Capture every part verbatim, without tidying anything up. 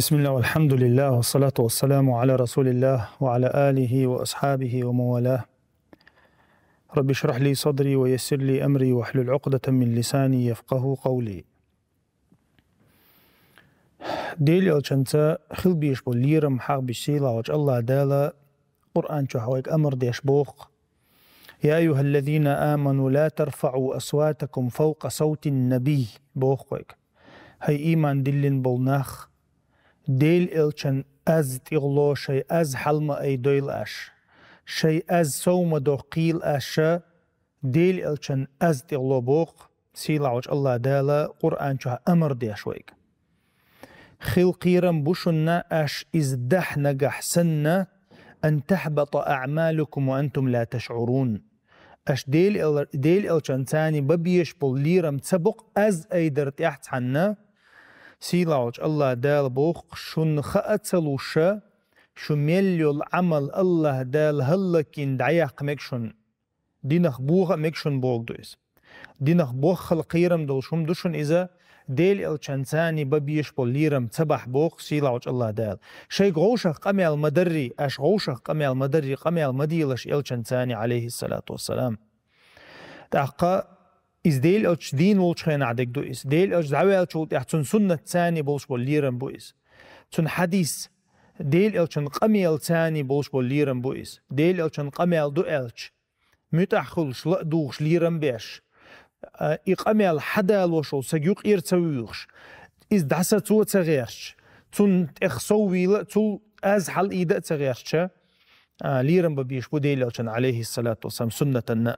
بسم الله والحمد لله والصلاة والسلام على رسول الله وعلى آله وأصحابه ومن والاه. رب اشرح لي صدري ويسر لي أمري واحلل عقدة من لساني يفقهوا قولي. Дела элчанца хила безаш бола лерам хьахабеш сийлахьчу Аллах Дала Къуръан чохь вайга амар деш боху: «يا أيها الذين آمنوا لا ترفعوا أصواتكم فوق صوت النبي», боху вайга. ХӀай ийман диллина болу нах, Дела элчан аз тӀехула шайн аз хьал ма айдойла аш. Шайн аз сов ма доккхийла аш, Дела элчан аз тӀехула боху сийлахьчу Аллах Дала Къуръан чохь амар деш вайга. Хила кхерам бу шуна аш иза дахь нагахь санна: «أن تحبط أعمالكم وأنتم لا تشعرون». Аш Дела эл-, Дела элчанца бан безаш болу лерам ца боккху аз айдар тӀехь цхьанна, сийлахьчу Аллах Дала боху, шуна хаа ца луша, шу мел йолу Ӏамал Аллах Дала хӀаллакйина дӀаяккха мега шуна. Динах боха а мега шуна боху ду иза. Динах боххал кхерам долуш хӀума ду шуна иза, Дела элчанца бан безаш болу лерам ца бахь боху сийлахьчу Аллах Дала. Шайга гӀовшах къамел ма дарри, аш гӀовшах къамел ма дарри, къамел ма делаш элчанца, алейхиссалату вассалам. ТӀаккха иза Дела элча дийна волчу хенахь дерг ду иза. Дела элча дӀаваьллачул тӀаьхьа цунна суннатца болуш болу лерам бу иза. Цунна хьадис, Дела элчан къамелца болуш болу лерам бу иза. Дела элчан къамел ду аьлча, муьтӀахь хуьлуш, ла а дугӀуш, лерам беш. А, и къамел хьадалош волу саг юкъера ца вуьйхуш, иза дӀасацо а ца гӀерташ, цунна тӀех сов вийла а, цул аз хьал ийда а ца гӀерташ, а, лерам бан безаш бу Дела элчан, алейхиссалату вассалам, суннатанна.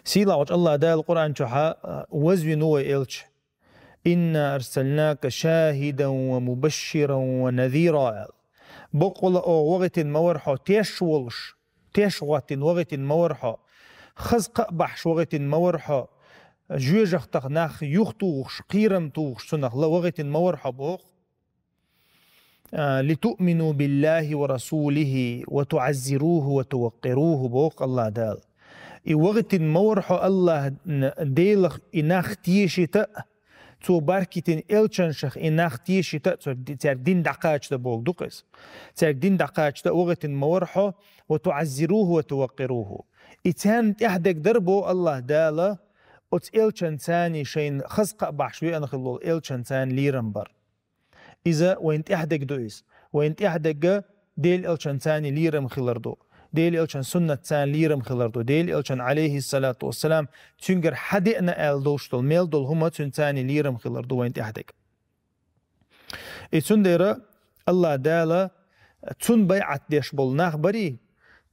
Сийлахьчу Аллах Дала Къуръан чохь, а, вазвина вай элча: «إنا أرسلناك شاهدا ومبشرا ونذيرا», аьлла. Баккъала оха вахийтина ма вара хьо теш волуш, теш гӀоттина вахийтина ма вара хьо, хаза кхаъ бахьаш вахийтина ма вара хьо, жоьжахатех нах юхатухуш, кхерам тухуш цунах ла вахийтина ма вара хьо боху. А, «لتؤمنوا بالله ورسوله وتعزروه وتوقروه», боху Аллах Дала. И вахийтина ма вара хьо Аллах н-, Делах и нах тешийта а, цо баркитина элчаншах и нах тешийта а, цо ди-, цаьрга дин дӀакхача дан боху ду-кх иза. Цаьрга дин дӀакхача дан вахийтина ма вара хьо, «وتعزروه وتوقروه». И царна тӀаьхьадерг дара боху Аллах Дала, оцу элчанца шайна хаза кхаъ бахьаш веана хилла волу элчанца лерам бар. Иза вайна тӀаьхьадерг ду иза. Вайна тӀаьхьадерг Дела элчанца лерам хилар ду. Дела элчан суннатца лерам хилар ду. Дела элчан, алейхиссалату вассалам, цуьнгара хьадеана аьлла долуш долу, мел долу хӀума цуьнца лерам хилар ду вайна тӀаьхьадерг. И цундела Аллах Дала цунна байӀат деш болу нах барий,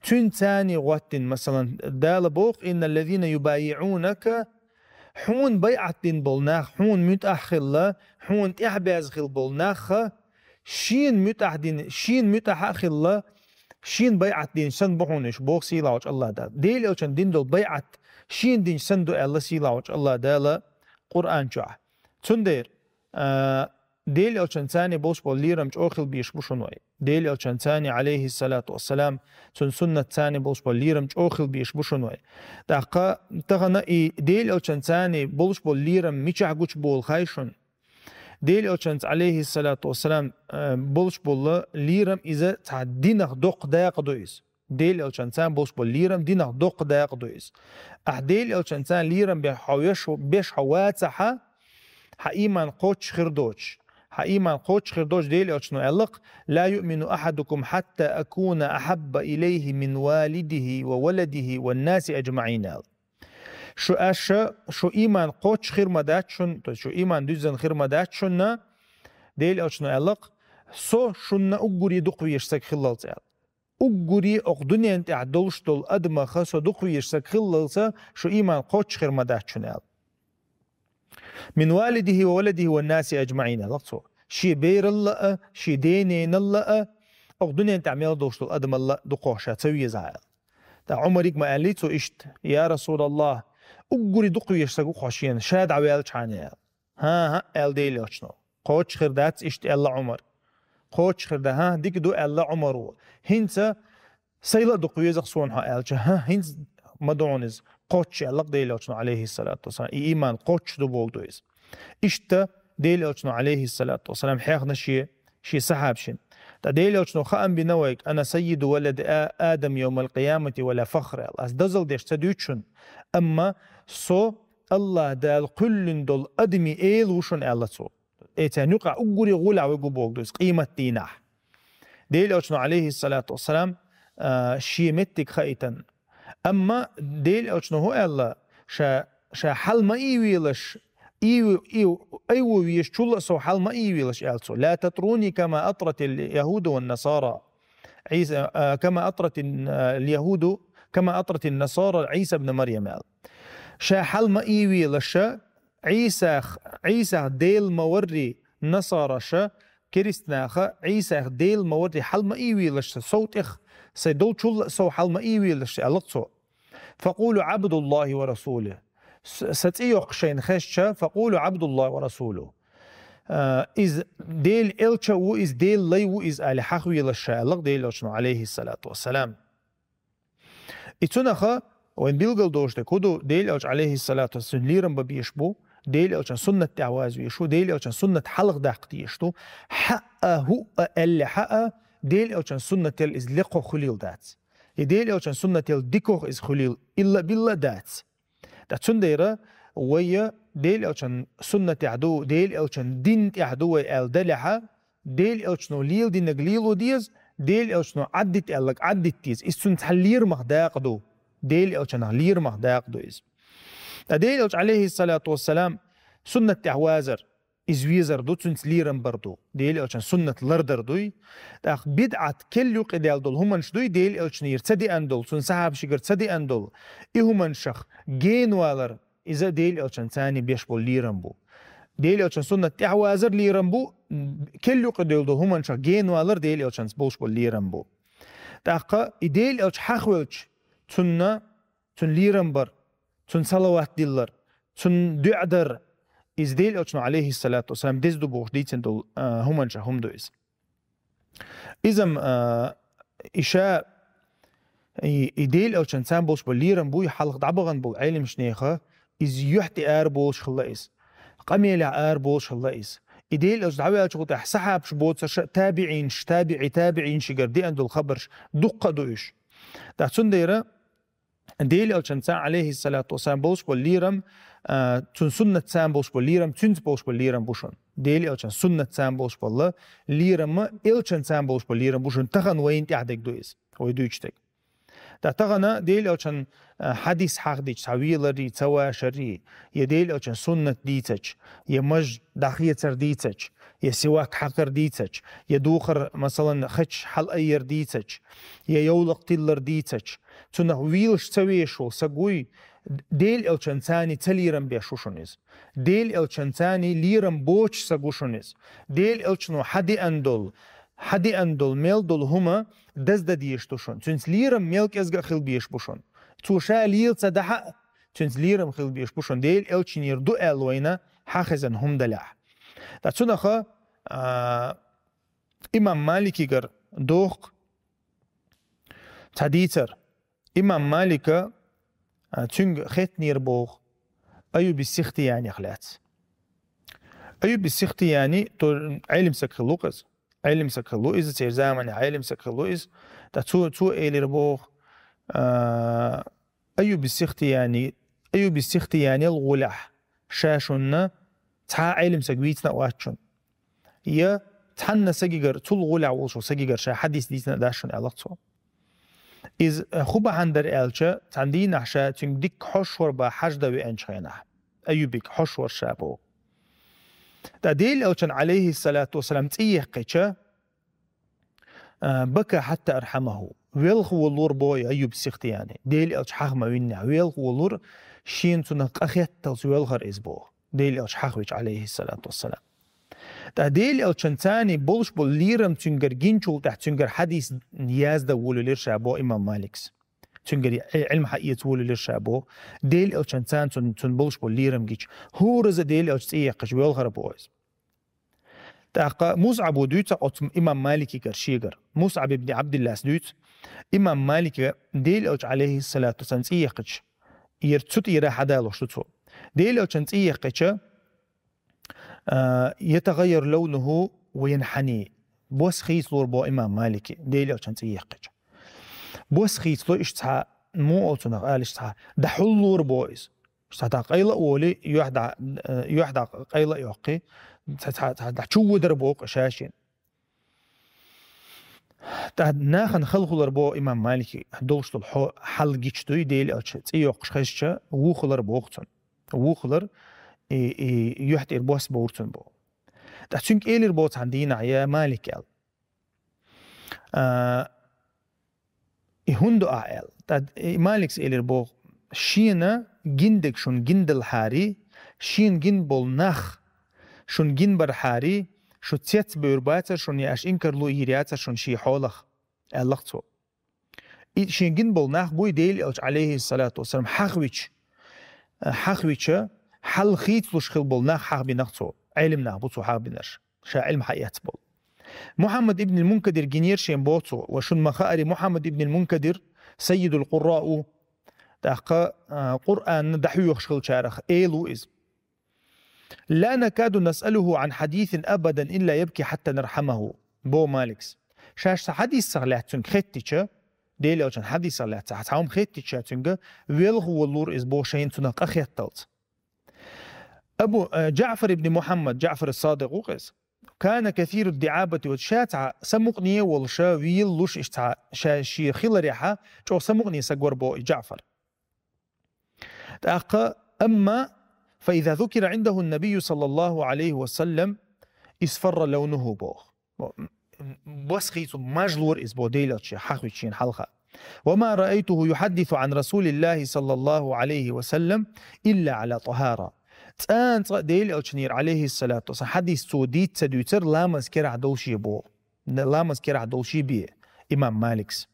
цуьнца гӀоттина, масалан, Дала боху: «إن الذين يبايعونك», хьуна байӀат дина болу нах, хьуна муьтӀахь хилла, хьуна тӀаьхьабаьзна хилла болу нах, шена муьтӀахь дина, шена муьтӀахь а хилла, шена байӀат дина санна бу хьуна уьш, боху сийлахьчу Аллах Дала. Дела элчан дина долу байӀат шена дина санна ду аьлла сийлахьчу Аллах Дала Къуръан чохь. Цундела, а, Дела элчанца болуш болу лерам чӀогӀа хила безаш бу шуна вай. Дела элчанца, алейхиссалату вассалам, цуьнан суннатца болуш болу лерам чӀогӀа хила безаш бу шуна вай. ТӀаккха тахана и Дела элчанца болуш болу лерам мичахь гучуболу хаий шуна? Дела элчанца, алейхиссалату вассалам, э, болуш болу лерам иза цхьа динах доккха дакъа ду иза. Дела элчанца болуш болу лерам динах доккха дакъа ду иза. Ахь Дела элчанца лерам беш хьо веш-, беш хьо вацахьа, хьан ийман кхоччуш хир доцуш. Хьан ийман кхоччуш хир доцуш Дела элчано аьлла-кх: «لا يؤمن أحدكم حتى أكون أحب إليه من والده وولده والناس أجمعين», аьлла. Шу аша, шу ийман кхоччуш хир ма дац шуна, то есть шу ийман дуьззина хир ма дац шуна, Дела элчано аьлла-кх: «Со шуна уггаре дукхавезаш саг хиллалц», аьлла. Уггаре оха дуьнен тӀехь долуш долу адамаха со дукхавезаш саг хиллалца, шу ийман кхоччуш хир ма дац шуна аьлла. «من والده وولده والناس أجمعين», аьлла цо. Шен бералла а, шен дененалла а, оха дуьнен тӀехь мел долуш долу адамалла а дукхох ша ца веза аьлла. ТӀаккха Ӏумарига ма аьллий цо иштта: «Я Расулаллах, уггаре дукхавезаш саг ву хьо шена, ша дӀаваьллачхьана», аьлла. «ХӀан-хӀа», аьлла Дела элчано. «Кхоччуш хир дац иштта», аьлла Ӏумар. «Кхоччуш хир дац, хӀан, дика ду», аьлла Ӏумаро. «ХӀинца сайла а дукхавеза-кх суна хьо», аьлча, «ХӀан, хӀинца ма ду хьуна иза, кхоччуш», аьлла-кх Дела элчано, алейхиссалату вассалам. И ийман кхоччуш ду болу ду иза. Иштта Дела Элчано, алейхиссалату вассалам, хьехна ши, ши сахьабшин. ТӀа Дела Элчано хаам бина вайга: «Ана саййиду валади А-, Адам йовмал къиямати ва ла фахр», аьлла. Аз дозал деш ца дуьйцу шуна, амма со Аллах Дала кхоьллина долу адамийн эла ву шуна, аьлла цо. Э, царна юкъахь уггаре гӀолехь вуй гу боху иза, къемат дийнахь. Дела Элчано, алейхиссалату вассалам, а, шен меттиг хаийтина. Амма Дела Элчано хӀун аьлла, ша, ша хьал ма ийвелаш, ийв-, ийв-, айво везаш чул а сов хьал ма ийвелаш, аьлла цо. «Ла татруни кама атратил яхуду ван насара». Ӏийса, а, кама атратин, а, яхуду, кама атратин насара Ӏийса ибн Марьям, аьлла. Ша хьал ма ийвелаша, Ӏийсах, Ӏийсах Дела ма варри насараша, керистанаха, Ӏийсах Дела ма варри хьал ма ийвелаш, сан сов тӀех, сайн долчул а сов хьал ма ийвелаш, аьлла цо. «Факъулу Ӏабдуллахи ва расулу». С-, сан цӀе йоккхуш шайна хезча, «Факъулу Ӏабдуллахи ва расулу». А, иза Дела элча ву, иза Дела лай ву, иза али хьахвелаш ша, аьлла Дела Элчано, алейхиссалату вассалам. И цунаха вайн билгал долуш дерг хӀун ду, Дела Элча, алейхиссалату вассалам, лерам бан безаш бу, Дела Элчан суннат тӀехь вазвеш ву, Дела Элчан суннат хьалха даккха дезаш ду, хьаъа, хӀуъа аьллехьа а, Дела Элчан суннател иза лекхо хуьлийла дац. И Дела Элчан суннател дикох иза хуьлийла илла-билла дац. Ткъа цундела вай Дела Элчан суннатехь ду, Дела Элчан дин тӀехь ду вай аьлла далехьа, Дела Элчано леладинарг лело деза, Дела Элчано Ӏаддита аьлларг Ӏаддита деза. Иза цуьнан цхьа лерамах дакъа ду. Дела Элчанах лерамах дакъа ду иза. Ткъа Дела Элча, алейхиссалату вассалам, суннат тӀехь вазар, иза везар ду, цуьнца лерам бар ду. Дела Элчан суннат лардар дуй. ТӀаккха бидӀат, кел юкъе даьлла долу хӀуманаш дуй, Дела Элчанера ца деана долу, цуьнан сахьабашкара ца деана долу. И хӀуманашах генавалар, иза Дела Элчан царний беш болу лерам бу. Дела Элчан суннат тӀехь вазар лерам бу, кел юкъе девлла долу хӀуманашах генавалар Дела Элчанца болуш болу лерам бу. ТӀаккха и Дела Элча хьахвелча, цунна, цунна лерам бар, цунна салават диллар, цунна дуьа дар, иза Дела Элчано, алейхиссалату вассалам, деза ду бохуш дийцина долу, а, хӀуманашах хӀума ду иза. Изам, а, и ша, и, и Дела Элчан царна болуш болу лерам буй хьалха дӀабахана болу Ӏелимаш неха, иза юьхь тӀе ара болуш хилла иза. Къамелехь ара болуш хилла иза. И Дела Элча дӀаваьллачул тӀаьхьа сахьабаш боцурш а, табиӀинаш, табиӀи табиӀинашкара деана долу хабарш дуккха а ду уьш. ТӀаккха цундела Дела Элчанца, алейхиссалату вассалам, болуш болу лерам, а, цуьнан суннатца болуш болу лерам, цуьнца болуш болу лерам бу шуна. Дела Элчан суннатца болуш болу лерам, Элчанца болуш болу лерам бу шуна, тахана вайна тӀехь дерг ду иза, вай дуьйцуш дерг. Ткъа тахана Дела Элчан, а, хьадис хьахдича, цхьа веларий, ца вашарий, я Дела Элчан суннат дийцача, я маж дӀахецар дийцача, я сивак хьакхар дийцача, я духар, масалан, хача хьалаайъяр дийцача, я йовлакх тиллар дийцача, цунах вийлаш ца вешаш волу саг вуй, Дела Элчан царний ца лерам беш ву шуна иза. Дела Элчан царний лерам боцуш саг ву шуна иза. Дела Элчано хьадеана долу, хьадеана долу, мел долу хӀума даздан дезаш ду шуна. Цуьнца лерам мел кӀезга а хила безаш бу шуна. Цо ша лела ца дахьа а, цуьнца лерам хила безаш бу шуна, Дела Элчанера ду аьлла вайна хьан хезна хӀума далехь. Ткъа цунаха, а, имам Маликигара доху цхьа дийцар. Имам Малика, а, цуьнга хеттнера боху Аюби Сихтиянех лаьцна. Аюби Сихтияни, то, Ӏелим саг хилла ву иза. Ӏелим саг хилла ву иза, церан заманахь Ӏелим саг хилла ву иза. Ткъа цо, цо элира боху, а, Аюби Сихтияни, Аюби Сихтиянел гӀолехь ша шуна цхьа а Ӏелим саг вийцина а вац шуна. Я цхьанна сагигара, цул гӀолехь волуш волу сагигара ша хьадис дийцина а дац шуна, аьлла цо. Иза, э, хӀун бахьана дара аьлча, цхьана дийнахь ша цуьнга дикка хьошвар бан хьаждан веанчу хенахь, Аюбига хьошвар ша боху. Ткъа Дела Элчан, алейхиссалату вассалам, цӀе яьккхича, а, бака хьатта архьамаху. Велха волура боху Аюб Сихтияни. Дела Элча хьаха ма виннехь, велха волура, шена цунах къахетталц велхара иза боху. Дела Элча хьахвича, алейхиссалату вассалам. Ткъа Дела Элчан царний болуш болу лерам цуьнгара гинчул тӀаьхьа цуьнгара хьадис яздан волавелира ша боху имам Маликс. Цуьнгара Ӏи-, Ӏилма хьаэца волавелира ша боху. Дела Элчан царна цун, цун болуш болу лерам гича, хӀораза Дела Элча цӀе яьккхича велхара боху иза. ТӀаккха Мусъабо дуьйцу оцу имам Маликигара шегара. Мусъаб ибн Абдиллас дуьйцу, имам Малика Дела Элча, алейхиссалату вассалам, цӀе яьккхича, яра цу тӀера хьадалош ду цо. Дела Элчан цӀе яьккхича, А, «يتغير لونه وينحني». Бос хийцалора бо имам Малики, Дела элчан цӀи яьккхича. Бос хийцало иштта цхьа, муха оал цунах, ала иштта цхьа, дӀахьуллора бо из. Иштта цхьа дӀа къайла а воли, юьхь дӀа, э, юьхь дӀа къайла а йоккхий, цхьа, цхьа, цхьа дӀа чу водар бо укх шашин. ТӀаккха нахана хала хулар бо имам Малики, долуш долу хьо-, хьал гича дуй, Дела элча цӀи йоккхуш хезча, вухалар боху цунна. Вухалар, и, и юьхь тӀера бос бовр цунна бо. ТӀаккха цуьнга элира бо цхьана дийнахь: «Я Малик», аьлла. А, и хӀунда ду ахь аьлла. ТӀаккха и Маликс элира боху: «Шена гиндерг шуна гиндалхьарий, шена гин болу нах шуна гин бархьарий, шу цецбевр бацара шуна, я аша инкарло йийр яцара шуна шен хьолах», аьлла цо. И шен гин болу нах буй Дела элча, алейхиссалату вассалам, хьахвича, хьахвича, хьал хийцалуш хила болу нах хьахбинарш цо. Ӏелим нах бу цо хьахбинарш, ша Ӏилма хьаэцна болу. Мухьаммад ибн Мункадир гинера шен боху цо, ва шуна ма хаари, Мухьаммад ибн Мункадир, саййидул къурра ву, тӀаккха, а, Къуръанна дӀахьоьхуш хилчарах эла ву иза. «لا نكاد نسأله عن حديث أبدا إلا يبكي حتى نرحمه», бо Маликс. Шаьш цхьа хьадисах лаьцна цуьнга хеттича, Дела элчан хьадисах лаьцна цхьа хӀума хеттича цуьнга, велха воллура иза бо шайна цунах къахетталц. Абу, э, Джаъфар ибн Мухьаммад, Джаъфар ас-Садикъ ву иза. «كان كثير الدعابة», вот ша цхьа самукъане а волуша, вийлалуш иштта цхьа ша шен хиларехьа, чӀогӀа самукъане саг вара бо и Джаъфар. ТӀаккха, амма, «فإذا ذكر عنده النبي صلى الله عليه وسلم اصفر لونه», боху. Бос хийцал мажлора иза бо Дела элча хьахвича шена хьалха. «وما رأيته يحدث عن رسول الله صلى الله عليه وسلم إلا على طهارة». ЦӀанца Дела элчанера, алейхиссалату вассалам, хьадис цо дийца ца дуьйцар ламаз керахь долуше бо. Ламаз керахь долуше бе имам Маликс.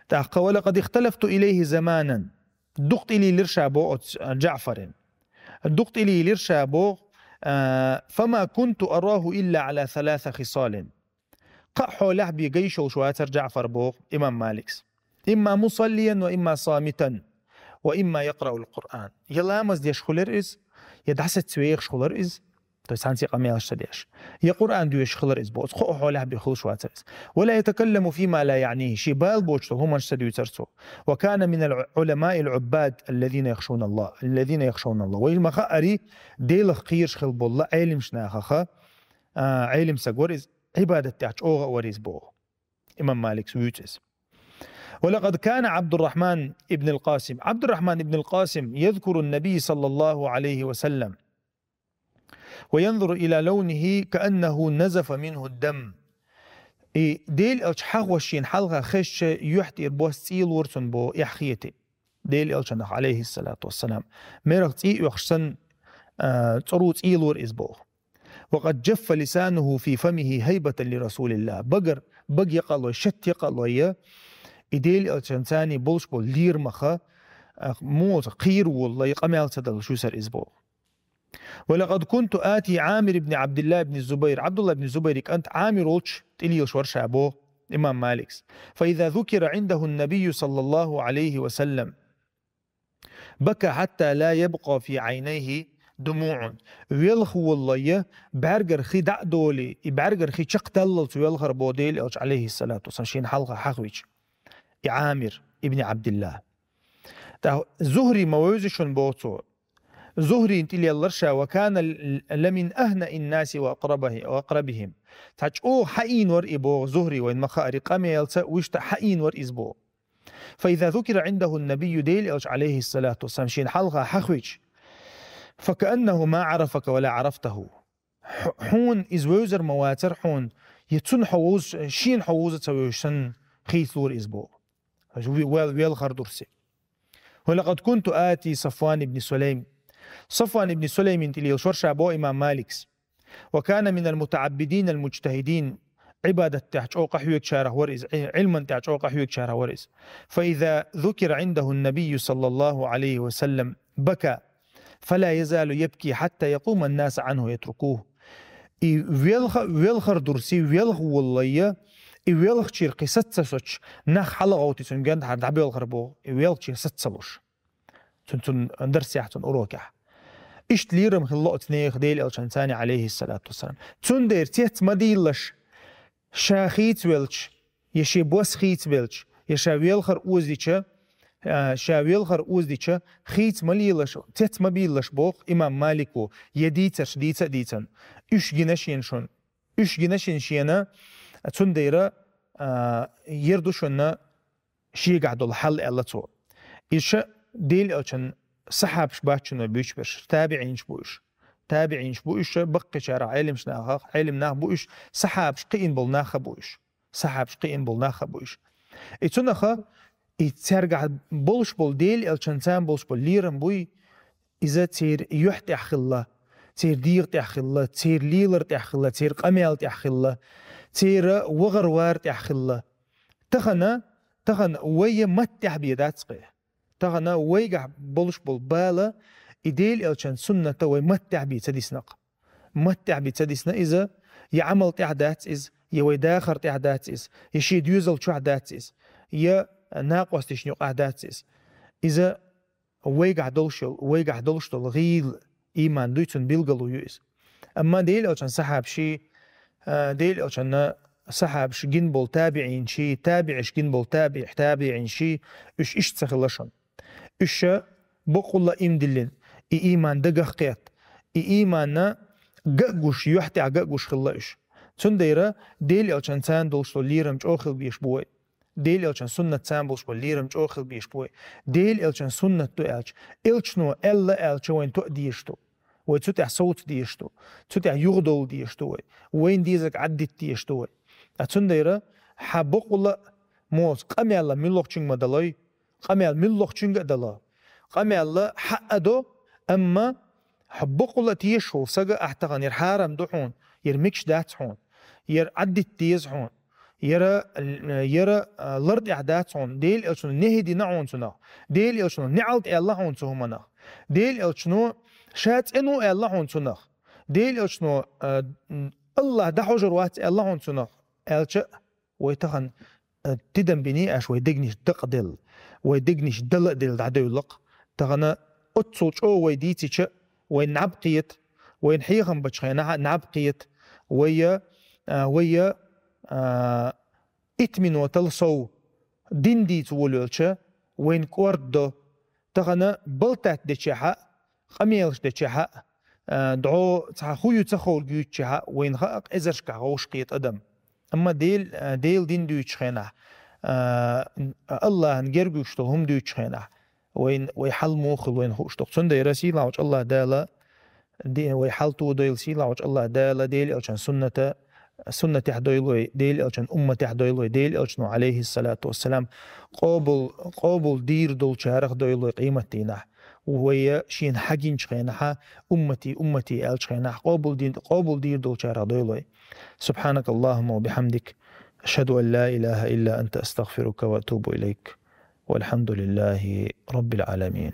ТӀаккха: «ولقد اختلفت إليه زمانا». Дукха тӀелийлира ша бо оцу Джаъфарин. Дукха тӀелийлира ша бо, а, «فما كنت أراه إلا على ثلاث خصال». Кхаа хьолехь бен гайш йолуш вацара Джаъфар бо имам Маликс. «إما مصليا وإما صامتا وإما يقرأ القرآن». Я ламаз деш хилира иза, я дӀасаца вехаш хилира иза, то есть цхьаьнца къамелаш ца деш. Я Къуръан доьшуш хилира иза бо, оцу кхаа хьолехь бен хуьлуш вацара иза. «ولا يتكلم فيما لا يعنيه», шен бала боцуш долу хӀуманаш ца дуьйцура цо. «وكان من العلماء العباد الذين يخشون الله، الذين يخشون الله». Вай ма хаари, Делах кхийраш хила болу Ӏелимаш нахаха, а, Ӏелим саг вара иза, Ӏибадат тӀехь чӀогӀа а вара иза бо. Имам Маликс вуьйцу иза. «ولقد كان عبد الرحمن بن القاسم». Абдуррахман ибн ал-Къасим: «يذكر النبي صلى الله عليه وسلم وينظر إلى لونه كأنه نزف منه الدم». И Дела элча хьахвеш шена хьалха хезча, юьхь тӀера бос цӀийлора цунна бо, эхь хетий. Дела элчанах, алейхиссалату вассалам, мерах цӀий оьхуш санна, а, цӀаро цӀийлора иза бо. «وقد جف لسانه في فمه هيبة لرسول الله». Багара, бага якъалой, шатта якъалой, и Дела элчанца болуш болу лерамаха, а, муха кхийра воллай, къамел ца далуш висар иза бо. «ولقد كنت آتي عامر بن عبد الله بن الزبير». Абдулла ибн Зубайри кӀант Амир волчу тӀелийлаш вара ша бо имам Маликс. «فإذا ذكر عنده النبي صلى الله عليه وسلم بكى حتى لا يبقى في عينيه دموع». Велха воллай, бӀаьргара хи дӀа а долий, и бӀаьргара хи чекхдаллалц велхара бо Дела элча, алейхиссалату вассалам, шена хьалха хьахвича, и Амир ибн Абдилла. ТӀаккха Зухри ма вевза шуна боху цо. Зухрин тӀелеллар ша: «وكان لمن أهنأ الناس وأقربه-، وأقربهم». Цхьа чӀогӀа хьаийнор и боху Зухри, вайн ма хаари, къамелца вуьшта хьаийнор иза боху. «فإذا ذكر عنده النبي», Дела элча, алейхиссалату вассалам, шена хьалха хьахвича: «فكأنه ما عرفك ولا عرفته». Хьу-, хьуна иза вевзар ма вацара хьуна, я цунна хьо вовза, шена хьо вовза ца вевзаш санна хийцалора иза боху. Вел-, велхар дурси. «ولقد كنت آتي صفوان بن سليم». Сафван ибн Сулеймин тӀелелаш вара ша бо имам Маликс. «وكان من المتعبدين المجتهدين». Ӏибадат тӀехь чӀогӀа къахьоьгучарах вара иза, Ӏи-, Ӏилман тӀехь чӀогӀа къахьоьгучарах вара иза. «فإذا ذكر عنده النبي صلى الله عليه وسلم بكى، فلا يزال يبكي حتى يقوم الناس عنه يتركوه». И велха-, велхар дурси, велха воллай, и велхачуьра кхин саца ца соцуш, нах хьалагӀовти цуьнан гентахьара дӀабоьлхар боху, и велхачуьра саца ца луш. Цун, цун дарсехь, цун урокехь. Иштта лерам хилла оцу нехан Делан Элчанца, алейхиссалату вассалам. Цундела цец ма дийлалаш, ша хийцавелча, я шен бос хийцавелча, я ша велхар озадича, а, ша велхар озадича, хийца ма лелаш, цец ма бийлалаш, боху имам Малико, я дийцарш дийца а дийцина. Уьш гина шена шуна. Уьш гина шена шена, цундела, а, ер ду шуна шегахь долу хьал, аьлла цо. Иша Делан Элчан сахьабаш бац шуна вай буьйцуш берш, табиӀинаш бу уьш. ТабиӀинаш бу уьш, баккхийчарах Ӏелимнахах, Ӏелим нах бу уьш, сахьабаш кхиъна болу нах а бу уьш. Сахьабаш кхиъна болу нах а бу уьш. И цунаха, и цаьргахь болуш болу Делан Элчанца болуш болу лерам буй, иза церан юьхь тӀехь хилла, церан дегӀа тӀехь хилла, церан лелар тӀехь хилла, церан къамел тӀехь хилла, церан вахар-вар тӀехь хилла. Тахана, тахана вай я матта тӀехь бен дац кхе. Тахана вайгахь болуш болу бала и Делан Элчан сунната вай матта тӀехь бен ца дисна-кх. Матта тӀехь бен ца дисна иза, я Ӏамал тӀехь дац иза, я вай дахар тӀехь дац иза, я шен доьзал чохь дац иза, я накъосташна юкъахь дац иза. Иза вайгахь долуш йолу, вайгахь долуш долу гӀийла, ийман дуй, цуьнан билгало ю иза. Амма Делан Элчан сахьабаший, а, Делан Элчанна сахьабаш гина болу табиӀинаший, табиӀаш гина болу таби-, табиӀинаший, уьш иштта ца хилла шуна. Уьш бакъулла ийман диллина, и ийман дагах кхетта, и ийманна ган а гуш, юьхь тӀехь ган а гуш хилла уьш. Цундела Делан Элчанца долуш долу лерам чӀогӀа хила безаш бу вай. Делан Элчан суннатца болуш болу лерам чӀогӀа хила безаш бу вай. Делан Элчан суннат ду аьлча, Элчано аьлла аьлча, вайна тоъа дезаш ду. Вай цу тӀехь совца дезаш ду. Цу тӀехь юхадовла дезаш ду вай. Вайна дезарг Ӏаддита дезаш ду вай. Ткъа цундела хьан бакъулла а моцу къамелла муьлххачуьнга ма далой, къамел муьлххачуьнга а дало. Къамелла хьаъа до, амма хьо бакъулла а тешаш волу сага ахь тахана яра хьарам ду хьуна, яра мегаш дац хьуна, яра Ӏаддита деза хьуна, яра, яра, а, лар тӀехь дац хьуна, Делан Элчано нехӀи дина хьуна цунах, Делан Элчано неӀалт аьлла хьуна цу хӀуманах, Делан Элчано ша цӀено аьлла хьуна цунах, Делан Элчано, а, м, Аллах дӀахьожур вац аьлла хьуна цунах, аьлча а, вай тахана, а, тидам биний аша вай дегнаш дакъаделла, вай дегнаш дала а делла дӀадевлла-кх. Тахана оццул чӀогӀа вай дийцича, вай наб кхета, вайна хьехам бачу хенахь а наб кхета, вай, а, вай, а, итт минотал сов дин дийца волавелча, вайна кӀордадо. Тахана балтат дечехьа, къамелаш дечехьа, а, дӀо цхьа хӀу ю ца ховрг юьйцучехьа, вайна хаьа-кх эзаршкахь вовшахкхета адам. Амма Дел-, а, Делан дин дуьйцучу хенахь, а, Аллахьан герга вуьгуш долу хӀума дуьйцучу хенахь, вайн, вай хьал муха хуьлу вайна хууш ду-кх. Цундела сийлахьчу Аллах Дала, де-, вай хьал тодойла, сийлахьчу Аллах Дала Делан Элчан сунната, суннатехь дойла вай, Делан Элчан умматехь дойла вай, Делан Элчано, алейхиссалату вассалам, къобал, къобал дийр долчарах дойла вай къематдийнахь. Вай шена хьагинчу хенахьа, уммати, уммати аьллачу хенахь, къобал дин, къобал дийр долчарах дойла вай. سبحانك اللهم وبحمدك، أشهد أن لا إله إلا أنت، أستغفرك وأتوب إليك. والحمد لله رب العالمين.